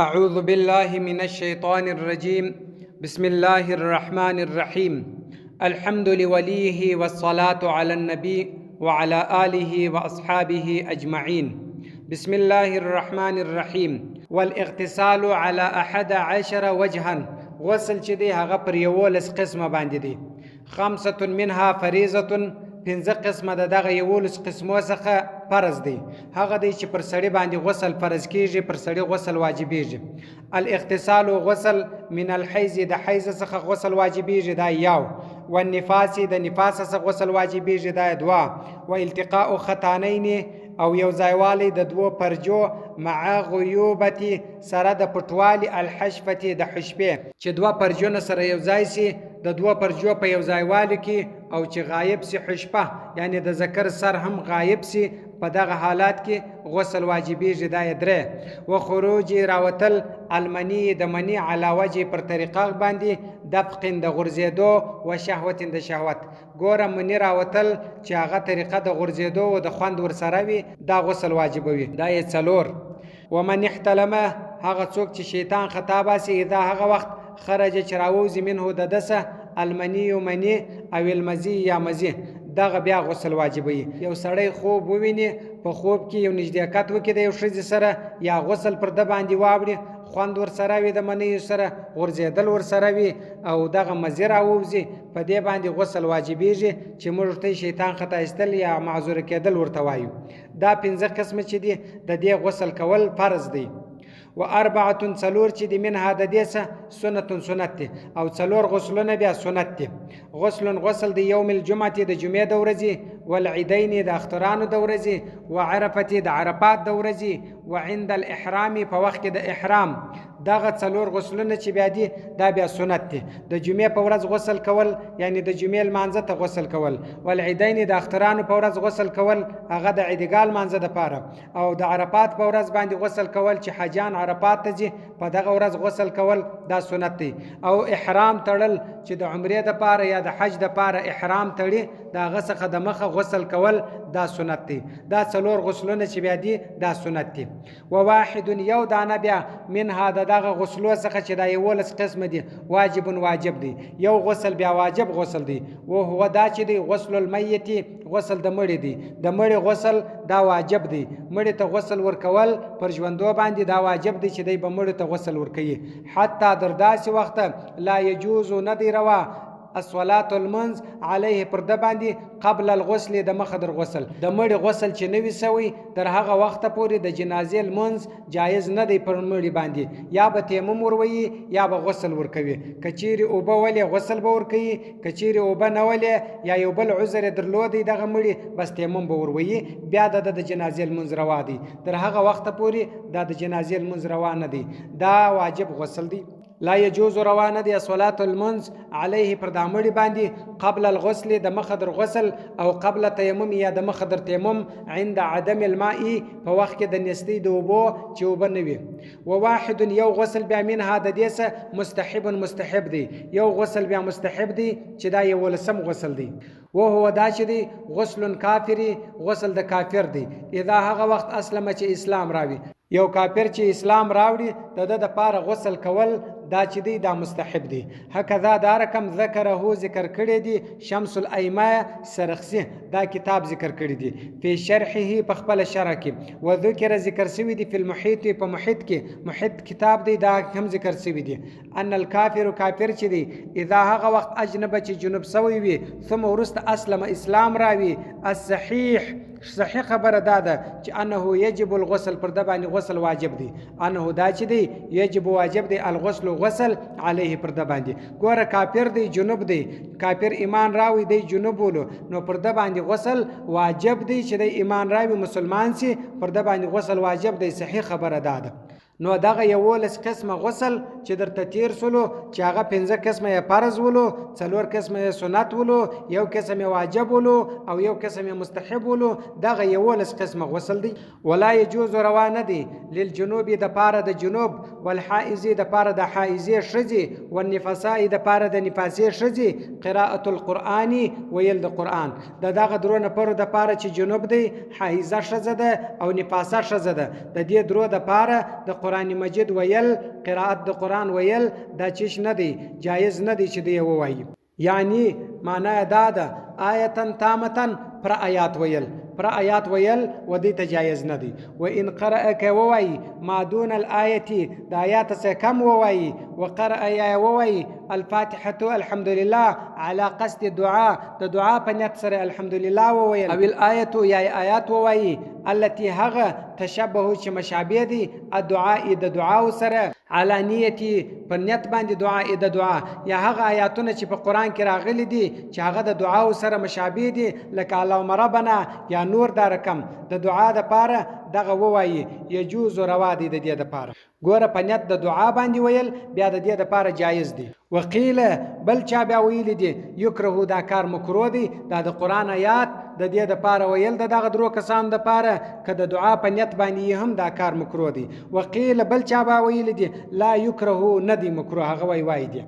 أعوذ بالله من الشيطان الرجيم. بسم الله الرحمن الرحيم. الحمد لوليه والصلاة على النبي وعلى آله وأصحابه أجمعين. بسم الله الرحمن الرحيم. والاغتسال على أحد عشر وجها. غسل چې دی هغه پر 11 قسمه باندې دی. خمسة منها فریضة، پنځه قسمه د دغه 11 قسمو څخه فرض دی. هغه دی چې پر سړي باندې غسل فرض کیږي، پر سړي غسل واجبیږي. الاغتسال غسل من الحیض، د حیض څخه غسل واجبیږي، دا یو. والنفاس، د نفاس څخه غسل واجبیږي، دا دوه. و التقاء ختانین، او یو ځایوالی د دوو پرجو، مع غیوبتي، سره د پټوالي، الحشفتي، د حشپې، چې دوه پرجونه سره یو ځای سي، د دوه پرجو په یو ځایوالي کې، او چې غایب سي حشپه، یعنی د ذکر سر هم غایب سي، په دغه حالات کې غسل واجبیږي، دا یې درې. و خروج، راوتل، المني، د مني، علی وجه، پر طریقه باندې، دفق، د غورځېدو، و شهوت، د شهوت. ګوره، مني راوتل چې هغه طریقه د غورځېدو او د خوند ورسره وي، دا غسل واجبوي، دا یې څلور. ومن احتلمه، هغه څوک چې شیطان خطا باسي، اذا، هغه وخت، خرج، چې راووځي، منه، د ده څخه، المني، مني، او المزي یا مزي، دغه بیا غسل واجبوي. یو سړی خوب وویني، په خوب کې یو نږدېکت وکړي د یو ښځې سره، یا غسل پر ده باندې واوړي، خوند ورسره وي، د منیو سره غورځېدل ورسره وي، او دغه مزي راووځي، په دې باندې غسل واجبیږي، چې موږ ورته شیطان خطا ایستل یا معذور کېدل ورته وایو. دا پنځه قسمه چې دي، د دې غسل کول فرض دی. و اربعة، څلور چې دي، منها، د دې څخه، سنة، سنت دي، او څلور غسلونه بیا سنت دي. غسل، غسل د یوم الجمعة، د جمعې د ورځې، والعیدین، د اخترانو د ورځې، وعرفة، د عرفات د ورځې، وعند الاحرام، په وخت کې د احرام. دغه څلور غسلونه چې بیا دي، دا بیا سنت دي. د جمعې په ورځ غسل کول، یعنی د جمعې لمانځه ته غسل کول، والعیدین، د اخترانو په ورځ غسل کول، هغه د عیدګاه لمانځه دپاره، او د عرفات په ورځ باندې غسل کول، چې حاجیان عرفات ته ځي، په دغه ورځ غسل کول، دا سنت دی. او احرام تړل، چې د عمرې دپاره یا د حج دپاره احرام تړي، د هغه څخه د مخه غسل کول، دا سنت دی. دا څلور غسلونه چې بیا دي، دا سنت دي. و واحد، یو دانه بیا، منها، د دغه غسلو څخه چې دا 11 قسمه دي، واجب، واجب دی. یو غسل بیا واجب غسل دی. و هو، دا چې دی، غسل المیت، غسل د مړي دی. د مړي غسل دا واجب دی. مړي ته غسل ورکول پر ژوندو باندې دا واجب دی، چې دی به مړي ته غسل ورکوي. حتی، در داسې وخته، لا یجوز، نه دی روا، الصلاة، لمونځ، علیه، پر ده باندې، قبل الغسل، د مخه در غسل. د مړي غسل چې نه وي سوی، تر هغه وخته پورې د جنازې لمونځ جایز نه دی پر مړي باندې. یا به تیمم ورويي یا به غسل ورکوي. که چیرې اوبه ولې، غسل به ورکوي. که چیرې اوبه نه ولې یا یو بل عذر یې درلودی دغه مړي، بس تیمم به ورويي، بیا د ده د جنازې لمونځ روا دی. تر هغه وخته پورې دا د جنازې لمونځ روا نه دی. دا واجب غسل دی. لا یجوز، روا نه دی، الصلاة، لمونځ، علیه، پر دا مړي باندې، قبل الغسل، د مخه در غسل، او قبل تیمم، یا د مخه در تیمم، عند عدم الماء، په وخت کې د نستۍ د اوبو، چې اوبه نه وي. و واحد، یو غسل بیا، منها، د دې څخه، مستحب، مستحب دی. یو غسل بیا مستحب دی، چې دا یولسم غسل دی. وهو، دا چې دی، غسل کافری، غسل د کافر دی، اذا، هغه وخت، اسلم، چې اسلام راوي. یو کافر چې اسلام راوړي، د ده دپاره غسل کول دا چې دی، دا مستحب دی. هکذا، دا رقم، ذکره، ذکر کړی دی، شمس الائمه سرخسی، دا کتاب ذکر کړی دی، فی شرحه، په خپل شرح کې. وذکر، ذکر سوی دی، فی المحیط، په محیط کې، محیط کتاب دی، دا هم ذکر سوی دی، ان الکافر، کافر چې دی، اذا، هغه وخت، اجنب، چې جنوب سوی وي، ثم، ورسته، اسلم، اسلام راوي، الصحیح، صحیح خبره دا ده چې، انه یجب الغسل، پر ده باندې غسل واجب دی. انه، دا چې دی، یجب، واجب دی، الغسل، غسل، علیه، پر ده باندې. ګوره، کافر دی، جنوب دی، کافر ایمان راوي دی، جنوب ولو، نو پر ده باندې غسل واجب دی. چې دی ایمان راوي، مسلمان سي، پر ده باندې غسل واجب دی. صحیح خبره دا ده. نو دغه 11 قسمه غسل چې درته تیر سولو، چې هغه پنځه قسمه یې فرض ولو، څلور قسمه یې سنت ولو، یو قسم یې واجب ولو او یو قسم یې مستحب ولو، دغه 11 قسمه غسل دی. ولا یجوز، روا نه دی، للجنوب، د پاره د جنوب، والحائض، د پاره د حائضې ښځې، والنفساء، د پاره د نفاسې ښځې، قراءة القرآن، ویل د قرآن. د دغه درو نفرو د پاره چې جنوب دی، حائضه ښځه ده او نفاسه ښځه ده، د دې درو د پاره د قرآن مجید ویل، قرائت د قرآن ویل دا چیش نه دی، جایز نه دی چې دی ووایي. یعنی معنا یې دا ده، آیتا تامتا، پر آیات ویل، پر آیات ویل و دې ته جایز نه دی. و ان قرأ که ووایي ما دون الآیة، د آیات څخه کم ووایي، وقرأ یا ووایي الفاتحة الحمدلله على قصد الدعاء، د دعا په نیت سره الحمدلله وویل، او الآیة یا آیات ووایي التي هغه تشبه چې مشابه دی الدعاء د دعا سره، على نیتي په نیت باندې دعا د دعا، یا هغه آیاتونه چې په قرآن کې راغلي دي چې هغه د دعا سره مشابه دي، لکه اللهم ربنا یا نور دا رقم د دعا د پاره دغه ووایي، یجوز روا دی د دې د پاره. ګوره په نیت د دعا باندې ویل بیا د دې د پاره جایز دی. وقیل بل چا بیا ویلي دي یکره دا کار مکروه دی، دا د قرآن آیات د دې د پاره ویل د دغه درو کسانو د پاره که د دعا په نیت باندې یې هم دا کار مکروه دی. وقیل بل چا بیا ویلي دي لا یکره نه دی مکروه، هغه وایي وایي دي.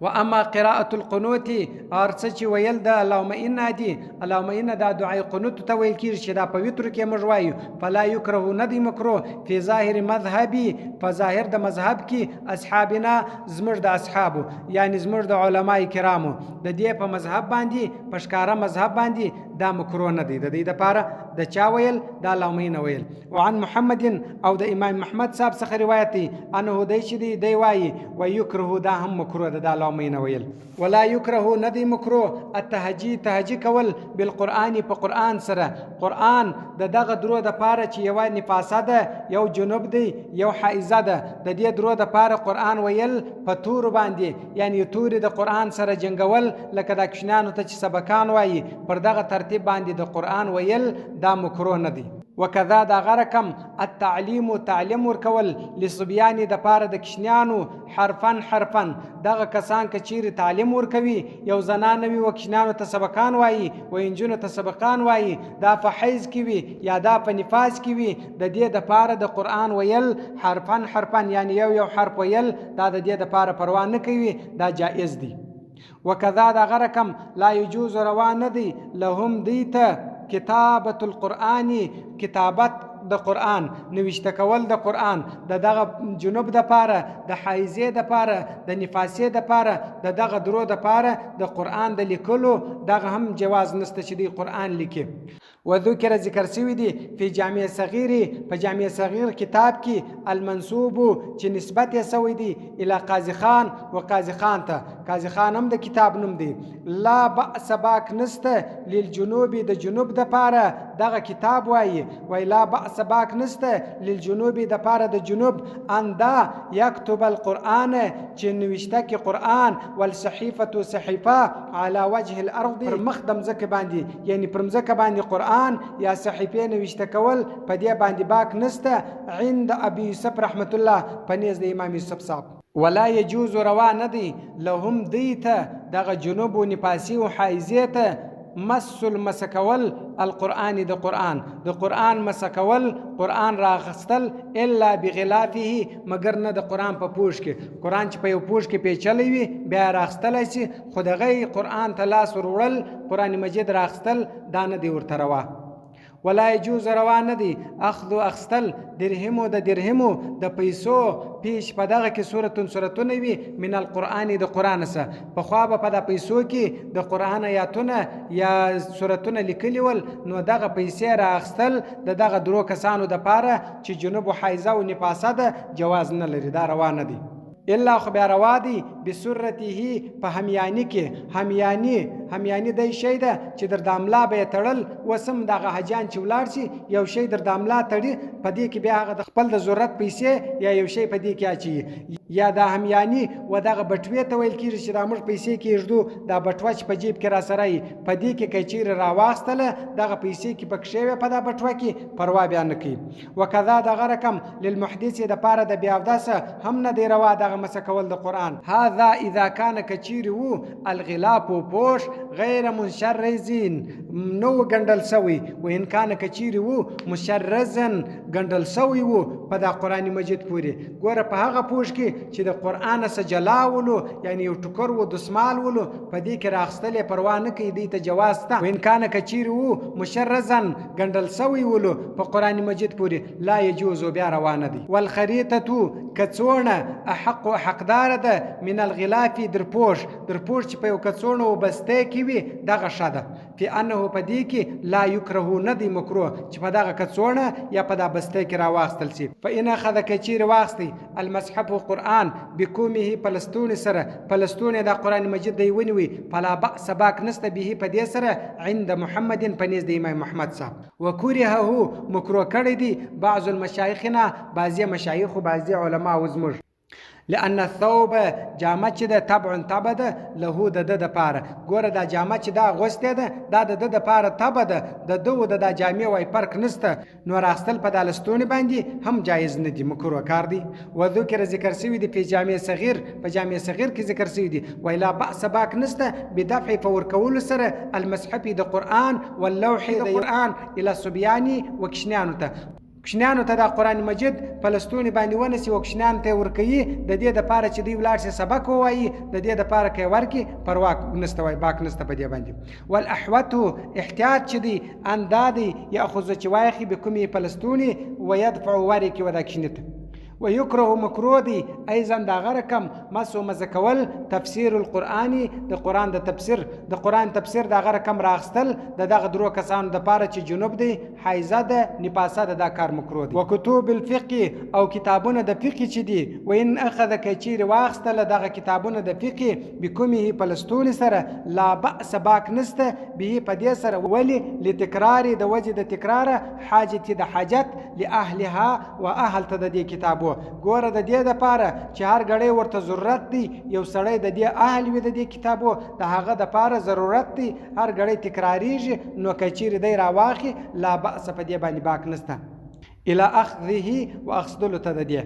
و اما قراءة القنوت، هر څه چې ویل د اللهم انا دي، اللهم انا دا دعای قنوت ته ویل کېږي چې دا په وترو کې موږ وایو، فلا یکره نه دی مکروه فی ظاهر مذهبي، په ظاهر د مذهب کې اصحابنا زموږ د اصحابو، یعنی زموږ د علماء کرامو د دې په مذهب باندې، په ښکاره مذهب باندې دا مکروه نه دی. د دې دپاره د چا ویل؟ د اللهم انا ویل. وعن محمد او د امام محمد صاحب څخه روایت دی انه دی چې دی دی وایي ویکره دا هم مکروه ده، دا اللهم انا ویل. ولا یکره نه دی مکروه التهجی، تهجی کول بالقرآن په قرآن سره. قرآن د دغه درو دپاره چې یوه نفاسه ده، یو جنوب دی، یو حائضه ده، د دې درو دپاره قرآن ویل په تورو باندې، یعنی تورې د قرآن سره جنګول لکه دا کوچنیانو ته چې سبکان وایي، پر دغه ترتیب باندې د قرآن ویل دا مکروه نه دی. وکذا دغه رقم التعلیم تعلیم ورکول لصبیان دپاره د کوچنیانو حرفا حرفا، دغه کسان که چیرې تعلیم ورکوي، یو زنانه وي و کوچنیانو ته سبقان وایي و نجونو ته سبقان وایي، دا په حیض کې وي یا دا په نفاس کې وي، د دې دپاره د قرآن ویل حرفا حرفا یعنی یو یو حرف ویل دا د دې دپاره پروا نه کوي، دا جایز دی. وکذا دغه رقم لا یجوز روا نه دی لهم دی ته کتابة القرآن، کتابت د قرآن، نوشته کول د قرآن د دغه جنوب دپاره، د حایضې دپاره، د نفاسې دپاره، د دغه درو دپاره د قرآن د لیکلو دغه هم جواز نشته چې دوی قرآن لیکي. وذکر ذکر شوي دي فی جامع صغیر، په جامع صغیر کتاب کې المنسوب چې نسبت یې سوی دی الی قاضي خان و قاضي خان ته، قاضي خان هم د کتاب نوم دی. لا بأس باک نسته للجنوب د جنوب دپاره دغه کتاب وایي، وایي لا بأس باک نسته للجنوب دپاره د جنوب ان دا یکتب القرآن چې نوشته کې قرآن والصحیفة صحیفه علی وجه الارض پر مخ د مځکې باندې، یعنی پر مځکه باندې قرآن یا صحیفې نوشته کول په دې باندې باک نسته عند ابي یوسف رحمت الله، په نیز د امام یوسف صاحب. ولا یجوز روا نه دی لهم دی ته دغه جنوب و نفاسي و حایضې ته مس المسکول القرآن د قرآن، د قرآن مسکول، قرآن راغستل الا بغلافه مګر نه د قرآن په پوښ کې، قرآن چې په یو پوښ کې پیچلی وي بیا راغستلی سي، خو دغه قرآن ته لاس وروړل، قرآن مجید راغستل دا نه دی ورته روا. ولا یجوز روا نه دی اخذ اخستل درهمو د درهمو د پیسو پیش په دغه کې سورتون سورتونه وي من القرآن د قرآن څخه. پخوا به په دا پیسو کې د قرآن آیاتونه یا سورتونه لیکلي ول، نو دغه پیسې را اخستل د دغه درو کسانو دپاره چې جنوب حایضه او نفاسه ده جواز نه لري، دا روا نه دی. الا خو بیا روا دی بسرته په همیاني کې، همیاني همیاني دی شی ده چې در د املا به یې تړل، اوس هم دغه حاجیان چې ولاړ شي یو شی در د املا تړي، په دې کې بیا هغه د خپل د ضرورت پیسې یا یو شی په دې کې اچوي. یا دا همیاني و دغه بټوې ته ویل کېږي چې دا موږ پیسې کې ږدو، دا بټوه چې په جیب کې راسره وي په دې کې که چیرې راواخیستله دغه پیسې کې پکښې وې په دا بټوه کې پروا بیا نه کوي. وکذا دغه رقم للمحدث دپاره د بې اودسه هم نه دی روا دغه مسه کول د قرآن. هذا اذا كان که چیرې وو الغلاف پوښ غیر منشرزین نه و ګنډل شوی. و ان کان که چیرې وو مشرزا ګنډل شوی وو په دا قرآن مجید پورې. ګوره په هغه پوښ کې چې د قرآن څخه جلا ولو، یعنی یو ټوکر و دسمال ولو، په دې کې راخستل یې پروا نه کوي، دوی ته جواز شته. و ان کان که چیرې وو مشرزا ګنډل شوی ولو په قرآن مجید پورې، لا یجوز بیا روا نه دی. والخریطة کڅوڼه احق حقداره ده من الغلاف درپوښ، درپوښ چې په یو کڅوڼه و بسته کې وي دغه ښه ده. فی انه په دې کې لا یکره نه دی مکروه چې په دغه کڅوڼه یا په دا بسته کې راواخیستل شي. فإن اخذ که چیرې واخیستی المصحف قرآن بکومه په لستوڼي سره، په لستوڼي دا قرآن مجید دی ونیوی، فلا بأس باک نشته به په دې سره عند محمد په نزد امام محمد صاحب. وکرهه مکروه کړی دی بعض المشایخنا بعضې مشایخو بعضې علماو زموږ. لأن الثوب جامه چې ده تبع تبع ده له د ده دپاره. ګوره دا جامه چې دا اغوستې ده دا د ده دپاره تبع ده، د ده و د دا جامې وای فرق نشته، نو راخستل په دا لستوڼي باندې هم جایز نه دي، مکروه کار دی. وذکر ذکر شوي دي په جامع صغیر، په جامع صغیر کې ذکر شوي دي، وای لا بأس باک نشته بدفع په ورکولو سره المصحف د قرآن واللوح د قرآن الی الصبیان و کوچنیانو ته. کوچنیانو ته دا قرآن مجید په لستوڼي باندې ونیسي او کوچنیانو ته یې ورکوي د دې دپاره چې دوی ولاړ شي سبق ووایي، د دې دپاره که یې ورکړي پروا نشته، وایي باک نشته په دې باندې. والاحوط احتیاط چې دی ان دا دی یأخذ چې وایخي بکومې په لستوڼي ویدفع ورې کې ودا کوچني ته. ويکره مکروه دی ايضا دا غره کم مسو مزه کول تفسیر القرآن د قرآن د تفسیر، د قرآن تفسیر دا غره کم راخستل د دغه درو کسانو د پاره چې جنوب دی، حیضه ده، نفاسه ده، دا کار مکروه دی. وکتب الفقه او کتابونه د فقه چې دي، وان اخذ که چیرې واخستله دغه کتابونه د فقه بکومه په لستوڼي سره، لا بأس باک نشته به په دې سره، ولې لتکرار د وجې د تکراره حاجت د حاجت لأهلها و اهل ته د دې کتابو. ګوره د دې دپاره چې هر ګړی ورته ضرورت دی، یو سړی د دې اهل وي د دې کتابو، د هغه دپاره ضرورت دی، هر ګړی تکراریږي، نو که چیرې دی راواخي لا بأس په دې باندې باک نشته. الی اخذه و اخستلو ته د دې.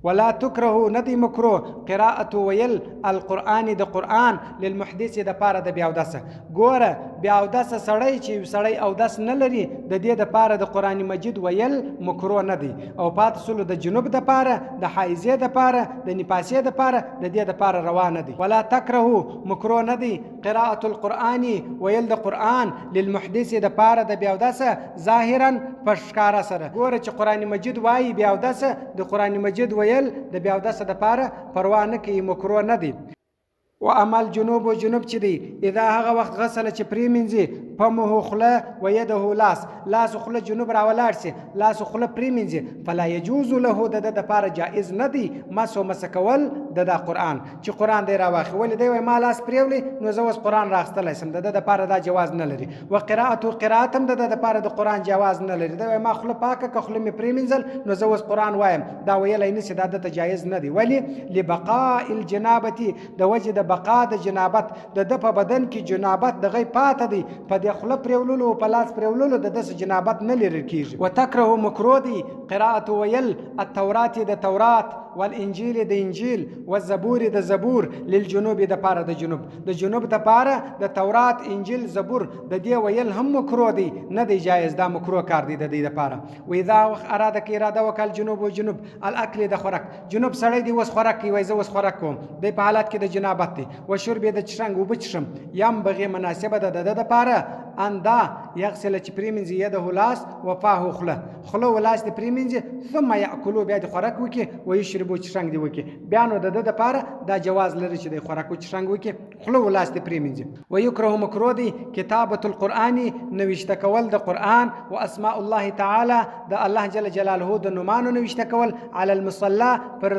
ولا تکره نه دی مکروه قراءة ویل القرآن د قرآن للمحدث د پاره د بې اودسه. ګوره بې اودسه سړی چې یو سړی اودس نه لري د دې د پاره د قرآن مجید ویل مکروه نه دی، او پاتې سولو د جنوب د پاره، د حایضې د پاره، د نفاسې د پاره، د دې د پاره روا نه دی. ولا تکره مکروه نه دی قراءة القرآن ویل د قرآن للمحدث د پاره د بې اودسه ظاهرا په ښکاره سره. ګوره چې قرآن مجید وایي بې اودسه، د قرآن مجید ویل د بې اودسه د پاره پروا نه کوي، مکروه نه دی. و اما الجنوب جنوب چې دی اذا هغه وخت غسل چې پرېمینځي فمه خوله و یده لاس، لاس خوله جنوب راولاړ شي، لاس خوله پرېمینځي، فلا یجوز له د ده دپاره جایز نه دی مس و مسه کول د دا قرآن چې قرآن دی راواخلي. ولې دی وایي ما لاس پرېولی نو زه اوس قرآن راخستلی شم، د ده دپاره دا جواز نه لري. و قراءته قرائت هم د ده دپاره د قرآن جواز نه لري، دی وایي ما خوله پاکه که خوله مې پرېمینځل نو زه اوس قرآن وایم، دا ویلی نه شي، دا ده ته جایز نه دی. ولې لبقاء الجنابة د وجې د بقا د جنابت، د ده په بدن کې جنابت د غی پاته دی، په دې خوله پرېوللو او په لاس پرېوللو د ده څه جنابت نه لرل کېږي. وتکره مکروه دی قراءة ویل التورات د تورات والانجیل د انجیل والزبور د زبور للجنوب د پاره د جنوب، د جنوب د پاره د تورات انجیل زبور د دې ویل هم مکروه دی، نه دی جایز، دا مکروه کار دی د دې د پاره. واذا وخت اراده که اراده وکړه الجنوب و جنوب الاکل د خوراک، جنوب سړی دی اوس خوراک کوي، وایي زه اوس خوراک کوم، دی په حالت کې د جنابت دی، و شرب د چښنګ اوبه چښم، ینبغي مناسبه ده د ده دپاره ان دا یغسل چې پرېمینځي یده لاس و فاه خوله، خوله و لاس دې پرېمینځي، ثم یأکلو بیا دې خوراک وکړي، و یشربو چښنګ دې وکړي، بیا نو د ده دپاره دا جواز لري چې دی خوراک و چښنګ وکړي، خوله و لاس دې پرېمینځي. و یکره مکروه دی کتابة القرآن نوشته کول د قرآن و اسماء الله تعالی د الله جل جلاله د نومانو نوشته کول علی المصلی پر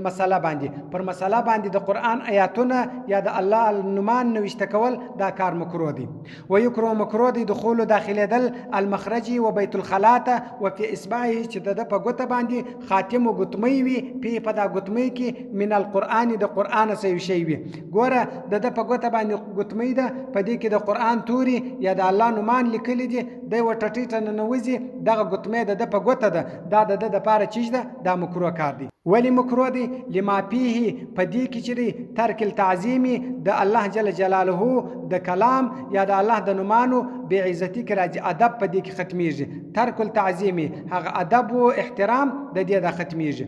مسله باندې، پر مسله باندې د قرآن آیاتونه یا د الله نومان نوشته کول دا کار مکروه دی. و یکره مکروه دی دخول داخلېدل المخرج و بیت الخلا ته و فی اصبعه چې د ده په ګوته باندې خاتم و ګوتمۍ وي، پی په دا ګوتمۍ کې من القرآن د قرآن څخه یو شی وي. ګوره د ده په ګوته باندې ګوتمۍ ده، په دې کې د قرآن توري یا د الله نومان لیکلي دي، دی ورټټۍ ته ننوځي، دغه ګوتمۍ د ده په ګوته ده، دا د ده دپاره چیش ده؟ دا مکروه کار دی. ولې مکروه دی؟ لما فيه په دې کې چې دی ترک التعظیم د الله جل جلاله د کلام یا د الله د نومانو بې عزتي کې راځي، ادب په دې کې ختمیږي. ترک التعظیم هغه ادب و احترام د دې دا ختمیږي.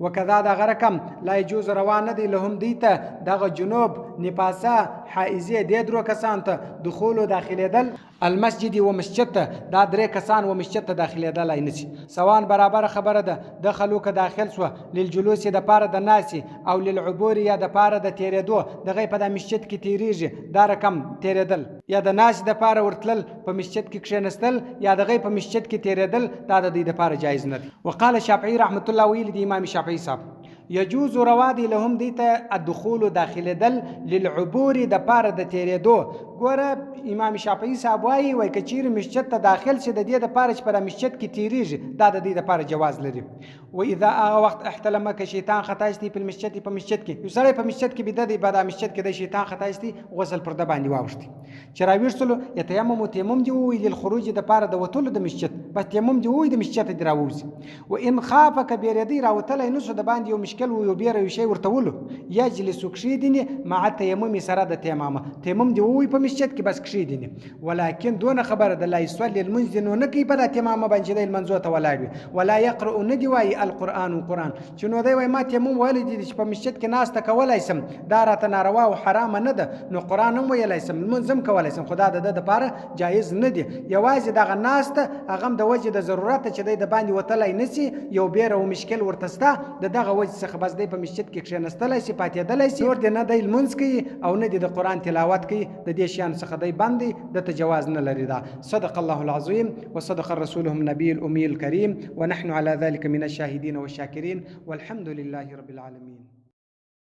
وکذا دغه رقم لا يجوز روا نه دی لهم دی ته دغه جنوب نفاسه حائزې دې درو کسان ته دخول و داخلېدل المسجد و مسجد ته، دا درې کسان و مسجد ته داخلېدلای نشي. سوان برابره خبره ده، دخلو که داخل سوه للجلوس د پاره د ناسي او للعبور یا د پاره د تېرېدو، دغه په دا مسجد کې تېرېږي، دا رقم تېرېدل یا د ناسي د پاره ورتلل په مسجد کې کښېنستل یا دغه په مسجد کې تېرېدل، دا د دوی د پاره جایز نه دی. وقال شافعي رحمت الله، ویلي دي امام شافعي صاحب یجوز روا دی لهم دی ته الدخول داخلېدل للعبور د پاره د تېرېدو. ګوره امام شافعي صاحب وایي، وایي که چیرې مسجد ته داخل شي د دې دپاره چې په دا مسجد کې تېرېږي، دا د دوی دپاره جواز لري. و اذا هغه وخت احتلمه که شیطان خطا ایستی په مسجد په مسجد کې، یو سړی په مسجد کې بیده دی، په دا مسجد کې د شیطان خطا ایستی، غسل پر ده باندې واوښتی، چې راویښ سولو یتیمم تیمم دې ووایي للخروج دپاره د وتلو د مسجد، بس تیمم دې ووایي د مسجد ته دې راووځي. و ان خاف که بیرېدی راوتلی نه شو، د باندې یو مشکل و، یو بیره یو شی ورته ولو، یجلس کښېدني مع تیمم سره د تیمامه، تیمم دې ووایي په مسجد کې بس کښېدني. ولکن دونه خبره ده لا یصلي لمونځ دې نو نه کوي په دا تیمامه باندې چې دی لمانځو ته ولاړ وي، ولا یقرأ نه دې وایي القرآن قرآن، چې نو دی وایي ما تیمم ویلی دی چې په مسجد کې ناسته کولی سم، دا راته ناروا او حرامه نه ده، نو قرآن هم ویلی سم، لمونځ هم کولی سم، خو دا د ده دپاره جایز نه دی. یوازې دغه ناسته هغه هم د وجې د ضرورته چې دی د باندې وتلی نه سي، یو بیره او مشکل ورته سته، د دغه وجې څخه بس دی په مسجد کې کښېنستلی سي، پاتېدلی سي، نور دې نه دی لمونځ کوي او نه دې د قرآن تلاوت کوي، د دې شیانو څخه دی بند دی، ده ته جواز نه لري. دا صدق الله العظیم وصدق رسوله النبي الأمي الكريم ونحن على ذلك من الشاهدين والشاكرين والحمد لله رب العالمين.